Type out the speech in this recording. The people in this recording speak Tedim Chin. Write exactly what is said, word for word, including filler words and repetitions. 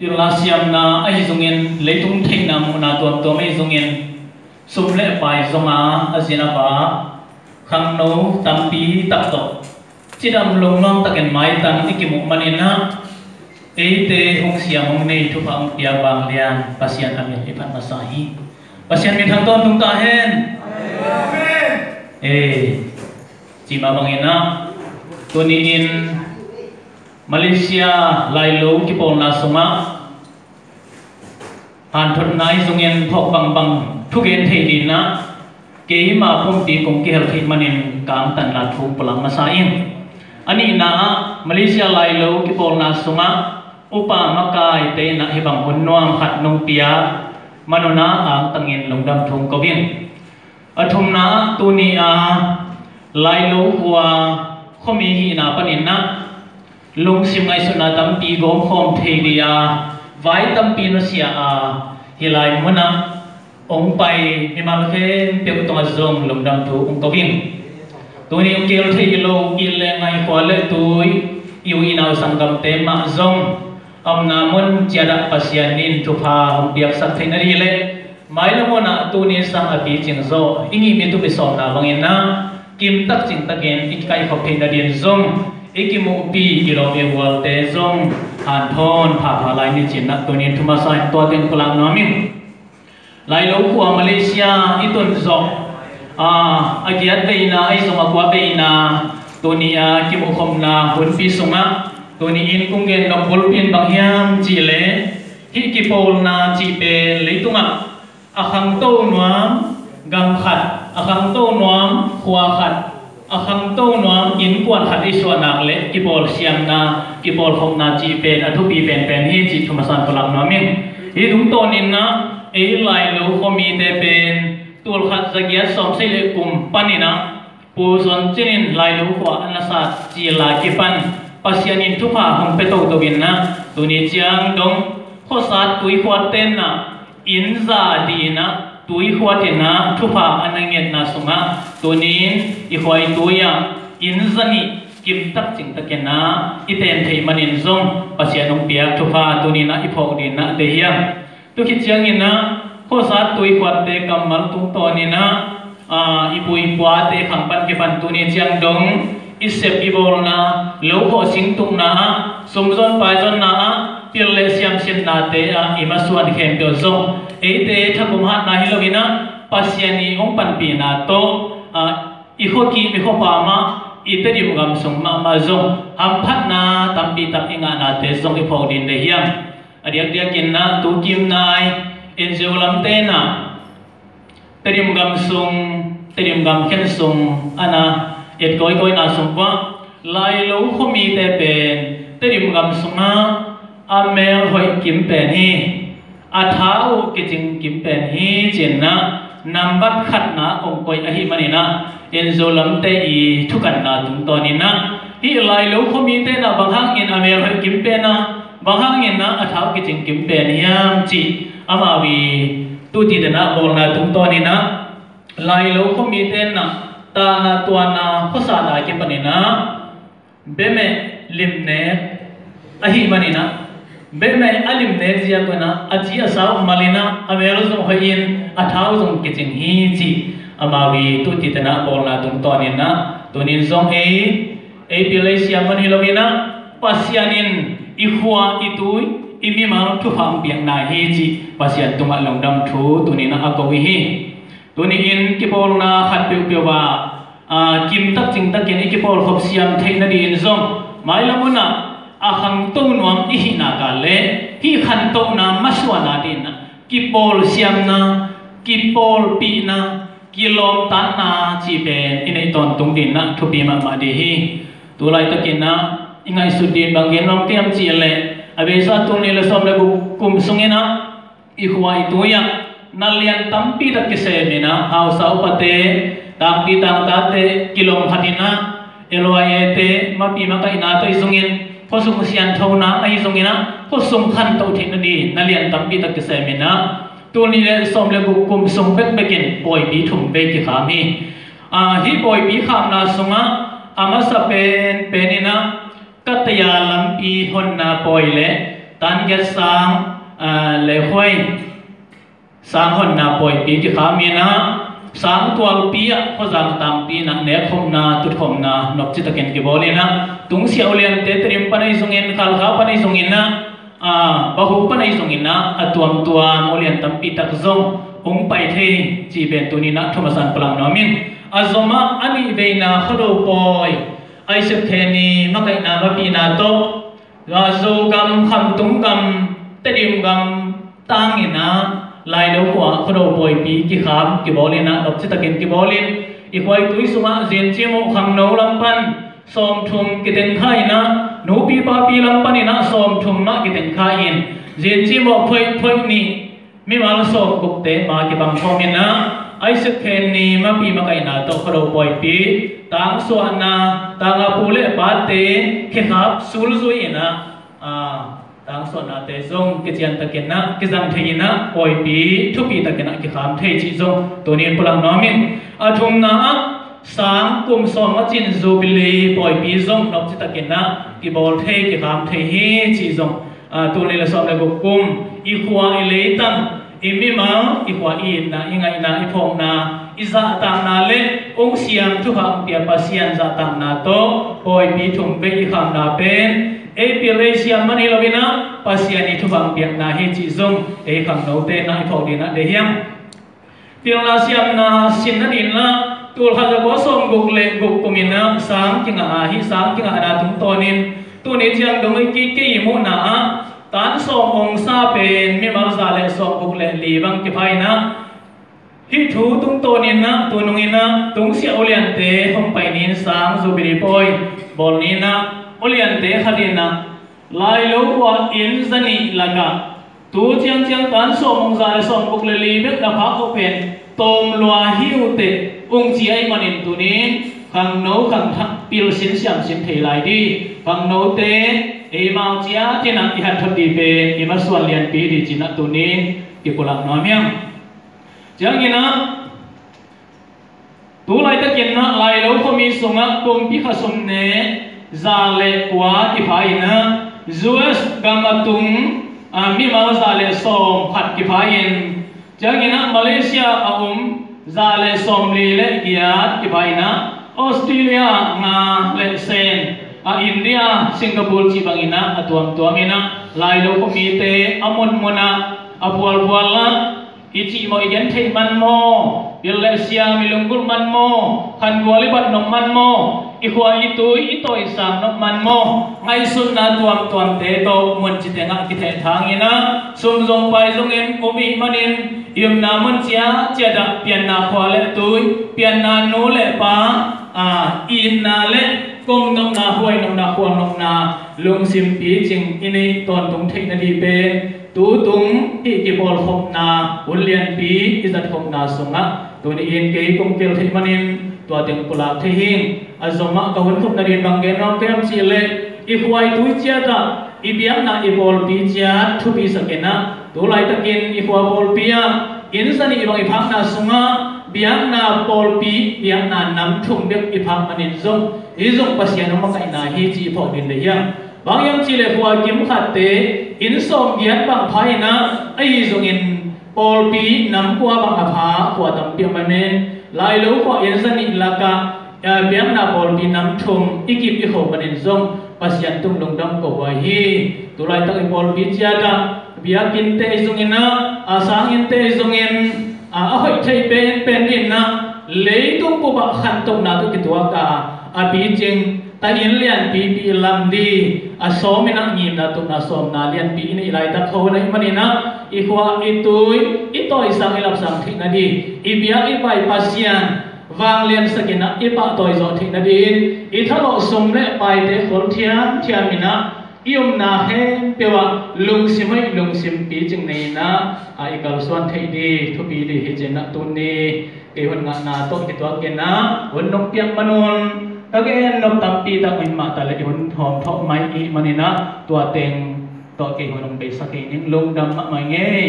Pilna siamna ahi zongin, leitung theihna muhna tuamtuam ahi zongin, sum le pai zonga a zin a va khangno tampi tak tawh cidam lo nuam takin maitan i kimuh maninah, eite hong siam hong nei thupha hong pia vanglian Pasian a min i phat masa hi. Pasian min thang tawntung ta hen. Amen. Ee, cima banginah tuni-in Malaysia lailo kipawlna sungah hanthotna i zongin phawk bangbang thugen thei dinah keima pumpi kong kihel theih manin ka angtanna thu pulak masa ing. A nihna ah Malaysia lailo kipawlna sungah upa makaite inah hibang hun nuam khat nong pia manunah angtangin lungdam thu kong ko ing. A thumna ah tuni a lailo khua khuami hihna paninah lungsim ngaihsutna tampi gawmkhawm thei dia vai tampi nusia a hih lai munah hong pai mimal khempeuh tungah zong lungdam thu hong ko ing. Tuni hong kihel thei lo it le ngai khua le tui i u i nau sanggamte mah zong a omna mun ciatah Pasian in thupha hong piaksak theih nading le mailam munah tuni sang a picing zaw i ngimmi tupi sawmna banginah kimtak cingtakin i kaikhop theih nading zong i kimuhpi i lawm i gualte zong hanthawn phapha lai ni cinah tuni in thu masa in tua teng pulak nuam ing. Lailo khua Malaysia i tun zawh a, a giat veina ahi zong a kua veina tuni a kimuhkhopna hunpi sungah tuni in kong gen nop bulpi in bang hiam cihleh hih kipawlna cih pen leitungah a khangto nuam gam khat, a khangto nuam khua khat, a khangto nuam innkuan khat i suahnak le kipawl siamna, kipawl khopna cih pen a thupi penpen hi cih thu masa in pulak nuam ing. Hih tungtawninah ei lailo khuamite pen tulkhat zagiat sawmsei le kum paninah Pu Zon Cin in lailo khua a nasat cil a kipan Pasian in thupha hong pia toto innah tuni ciang dong khuasat tuikhuat tenah inn za dinah tuikhuat innah thupha a na ngetna sungah tuni in i khua i tui ah inn za nih kimtak cingtakinah i ten theih manin zong Pasian hong piak thupha tuninah i phawk dinah deih hiam. Tu khit cianginah khuasat tuikhuatte kammal tungtawninah i pu i pate khang pan kipan tuni ciang dong i sep i bawlna lo khawh sing tukna ah sumzon paizonna ah pil le siamsinnate ah i masuan khempeuh zong eite thakum hatna hi loinah Pasian i hong panpihna tawh i khuakip i khuapa mah i Tedim gam sung mahmah zong hamphatna tampi tak i ngahnate zong i phawk din deih hiam. A diakdiakinah tu kimnai N G O lamte nah Tedim gam sung, Tedim gam khen sung ana et kawikawina sung pua lailo khuamite pen Tedim gam sungah a mel hoih kim pen hi, a tha uh kicing kim pen hi cinah nambat khatna ong koih ahi maninah N G O lamte i thukanna tungtawninah hih lailo khuamite nah bang hangin a mel hoih kim pen a bang hangin ah a tha uh kicing kim pen hiam cih amau i tuti tenah bawlna tungtawninah lailo khuamite nah tana tuana khuasatna kipaninah bemeh limnek ahi maninah bemeh a limnek ziakinah a ci a sa uh malinah a mel zong hoihin a tha uh zong kicing hi cih amau i tuti tenah bawlna tungtawninah tunin zong ei ei pil ei siam man hi loinah Pasian in i khua i tui i mimal thupha hong piakna hi cih Pasian tungah lungdam thu tuninah a ko i hi. Tuni in kipawlna khat peuhpeuh ah kimtak cingtakin i kipawlkhop siam theih nadingin zong mailam munah a khangto nuam i hihna ka le hih khantohna masuana dinah kipawl siamna, kipawlpihna, kilawmtatna cih pen i neih tawntung dinah thupi mahmah dih hi. Tulaitakinah i ngaihsut din bang gen nuam kiam cihleh a beisa tul nih le sawm le guk kum sunginah i khua i tui ah na lian tampi tak kiseminah hausa upate, tangpi tangtate kilawm khatinah L Y A te mapi makaihna tawh i zongin khuasung sianthona ahi zonginah khuasung khantoh theih nading na lian tampi tak kiseminah tul nih le sawm le guk kum sung bekbekin pawipi thum vei kikham hi. Hih pawipi khamna sungah a masa pen peninah Kataya lampi honna pawi le tan giat sang, aa, le khuai sang honna pawipi kikham inah, sang tualpi ah khuazang tangpi inah nekkhopna, tutkhopna nopcitakin kibawl inah, tungsiah uliante Tedim pan ahi zongin, Khalkha pan ahi zongin ah, aa, Bahu pan ahi zongin ah, a tuamtuam ulian tampi tak zong hong pai thei cih pen tuni inah thu masa in pulak nuam ing. A zomah a nih veina Khuado pawi, Isaac Kheni makaihna mapihna tawh, Zogam Khamtung gam, Tedim gam tang inah, Lailo khua Khuado pawipi kikham kibawl inah, nopcitakin kibawl in, i khuaitui sungah zin cimawh khangno lam pan sawmthum kitengkha inah, nupi papi lam pan inah sawmthum mah kitengkha in, zin cimawh phoih phoih nih, mimal sawmgukte ma kibang khawm inah, Isaac Kheni mapi makaihna tawh Khuado pawipi tangsuahna, tanga pu le pate khekhap sulzui inah, aa, tangsuahnate zong kiciantakin ah, kizang thei inah, pawipi thupi takin ah kikham thei cih zong tuni in pulak nuam ing. A thumna ah, sang kum sawm a cin Jubilee pawipi zong nopcitakin ah kibawl thei, kikham thei hi cih zong, aa, tul nih le sawm le guk kum, i khua i leitang, i mimal, i khua i itna, i ngaihna, i phawkna, i zahtakna le hong siam thupha hong pia Pasian zahtakna tawh pawipi thum vei i khamna pen, ei pil ei siam man hi lo inah, Pasian i thupha hong piakna hi cih zong ei khangnote inah i phawk ding inah deih hiam. Pilna siamna sin nading inah, tul khat za kua sawmguk le guk kum inah sang kingah a, hih sang kingahna tungtawnin tuni ciang dong i kik kei i muhna ah, tan sawm ong sa pen mimal za le sawmguk le li bang kipha inah, hih thu tungtawnin ah, tunung inah, tungsiah uliante hong pai ni in sang Jubilee pawi bawl ni inah, uliante khat inah, Lailo khua inn zanih lakah, tu ciangciang tan sawm ong za le sawmguk le li bek na phak khawh pen tawm lua hi uh teh, ung ci ahih manin tunin khangno khangthak pilsin siamsin thei lai dih. Khangnote eimau ciat inah i hanthot dih pen i masuan lianpi dih ci inah tunin kipulak nuam hiam. Ciangin ah, tu laitakin ah Lailo khuami sungah kumpi khasum ne za le kua kipha inah, U S gam a tung, aa, mimal za le sawm khat kipha in, ciangin ah Malaysia a um za le sawmli le giat kipha inah, Australia nga le sen, a India, Singapore cih bangin ah a tuamtuam inah, Lailo khuamite a munmun ah, a phualphual ah, i cihmawh i gen theih man maw, pil le siam i lunggulh man maw, khangual i bat nop man maw, i khua i tui i tawisang nop man maw, ngaihsutna tuamtuamte tawh mun citeng ah kithehthang inah, sum zong pai zongin um ihih manin, i omna mun ciatciat ah pianna khua le tui, pianna nu le pa, aa, itna le komnopna, huainopna, khualnopna, lungsim picing i neih tawntung theih nadih pen, tutung hih kipawlkhopna hun lianpi i zatkhopna sungah tuni in kei kong kel theih manin tua teng pulak thei hi ing. A zomah ka hun khop nading bang gen nuam ka hiam cih leh, i khua i tui ciat ah, i biakna i pawlpi ciat thupi sak inah, tu laitakin i khua pawlpi ah inn zanih bang i phakna sungah biakna pawlpi, biakna nam thum bek i phak manin zong, hih zong Pasian hong makaihna hi cih i phawk ding deih hiam. Bang hiam cih leh khua kim khatte inn sawmgiat bang pha inah, ahi zongin pawlpi nam kua bang a pha khua tampi om ahih manin, Lailo khua inn zanih lakah, eh, biakna pawlpi nam thum i kip i kho manin zong Pasian tung lungdam ko huai hi. Tu laitak i pawlpi ciat ah biakinnte ahi zongin ah, a sanginnte ahi zongin, a, a hoih thei penpen ding inah, leitung bup ah khantohna tawh kituak a, a picing, ta inn lianpipi lam dih, a sawm inah ngimna tupna sawmna lianpi i neih laitak kho na hih manin ah, i khua i tui i tawisang i lapsang theih nadih, i biak i pai Pasian vangliansak inah i pahtawi zawh theih nadih in, i thalawh sum le paite khol thiamthiam inah, i omna khempeuh ah lungsim hoih lungsim picing nei inah, a, i kalsuan theih dih thupi dih hi ci inah tuni kei hun ngahna tawh kituak inah hun nong piak man un, ka gen nop tampi tak om mah ta leh i hun hawm thawh mai ihih manin ah, tua teng tawh kei hun hong beisak kei ning. Lungdam mahmah ing ei.